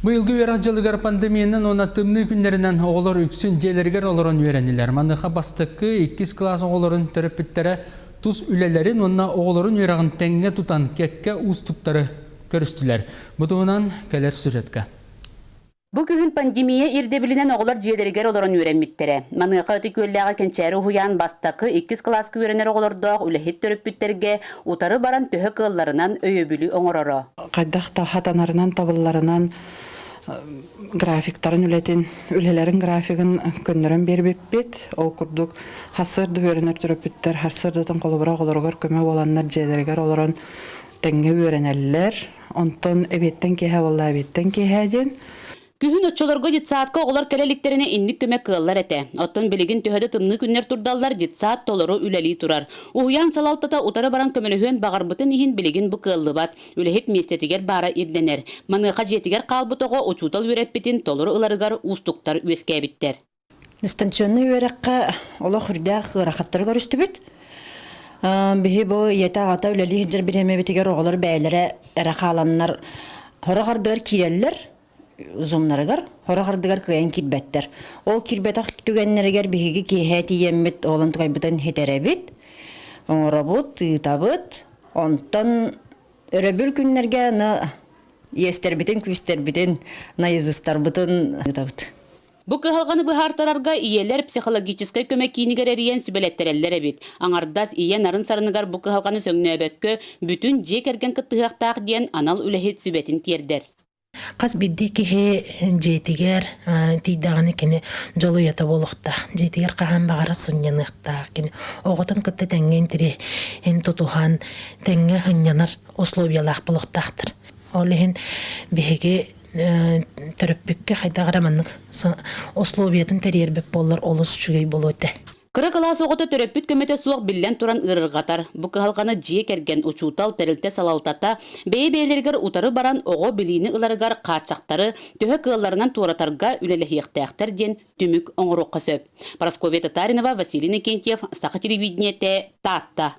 Быйылгы үөрэх дьылыгар пандемиянан уонна тымныы күннэринэн оҕолор үксүн дьиэлэригэр олорон үөрэннилэр. Маныаха бастакы, иккис кылаас оҕолорун төрөппүттэрэ тус үлэлэрин уонна оҕолорун үөрэҕин тэҥҥэ тутан кэккэ уустуктары көрүстүлэр. Бу туһунан кэлэр сюжетка. Бу күһүн пандемия ирдэбилинэн оҕолор дьиэлэригэр олорон үөрэммиттэрэ. Маныаха Ытык Күөллээҕи Кэнчээри уһуйаан бастакы, иккис кылааска үөрэнэр оҕолордоох үлэһит төрөппүттэргэ утары баран төһө кыалларынан өйөбүлү оҥороро. Хайдах да хатанарынан, табылларынан графиктарын үлэтин, үлэлэрин графигын көннөрөн биэрбиппит. Ол курдук сарсыарда үөрэнэр төрөппүттэр сарсыардатын холобура оҕолоругар көмө буоланнар дьиэлэригэр олорон тэҥҥэ үөрэнэллэр. Онтон эбиэттэн киэһэ буолла эбиэттэн киэһэ диэн. Күһүн оччолорго детсадка оҕолор кэлэ иликтэринэ инник көмө кыаллар этэ. Оттон билигин төһө да тымныы күннэр турдаллар, детсад толору үлэлии турар. Уһуйаан салалтата утары баран көмөлөһүөн баҕарбытын иһин билигин бу кыаллыбат. Үлэһит миэстэтигэр баара ирдэнэр. Маныаха дьиэтигэр хаалбыт оҕо учуутал үөрэппитин толору ыларыгар уустуктар үөскээбиттэр. Дистанционнай үөрэххэ олох үрдээх ыарахаттары көрүстүбүт. Биһи бу ийэтэ-аҕата үлэлии сылдьар бириэмэбитигэр оҕолор бэйэлэрэ эрэ хааланнар сорох ардыгар киирэллэр зумнарыгар, сорох ардыгар кыайан киирбэттэр. Ол киирбэтэх түгэннэригэр биһиги киэһэ тиийэммит оҕолон тукайбытын хитэрэбит, оҥоробут, ыытабыт. Онтон өрөбүл күннэргэ аны иэстэрбитин-күүстэрбитин, наизустарбытын ыытабыт. Бу кыһалҕаны быһаартарарга ийэлэр психологическай көмө киинигэр эрийэн сүбэлэттэрэллэр эбит. Аҥардас ийэ нарын сарыныгар бу кыһалҕаны сөҥнөөбөккө, бүтүн дьиэ кэргэн кыттыһыахтаах диэн анал үлэһит сүбэтин тиэрдэр. Хас биирдии киһи дьиэтигэр тиийдэҕинэ кини дьолуйата буолуохтаах. Дьиэтигэр хаһан баҕарар сынньаныахтаах. Кини оҕотун кытта тэҥҥэ интэриэһин тутуһан, тэҥҥэ сынньанар условиялаах буолуохтаахтар. Ол иһин биһиги төрөппүккэ хайдах эрэ маннык условиятын тэрийэрбит буоллар олус үчүгэй буолуо этэ. Кыра кылаас оҕото төрөппүт көмөтө суох биллэн туран ыарырҕатар. Бу кыһалҕаны дьиэ кэргэн, учуутал, тэрилтэ салалтата бэйэ-бэйэлэригэр утары баран оҕо билиини ыларыгар хааччахтары төһө кыалларынан туоратарга үлэлэһиэхтээхтэр диэн түмүк оҥоруохха сөп. Парасковья Татаринова, Василий Иннокентьев, Саха телевидениетэ, Таатта.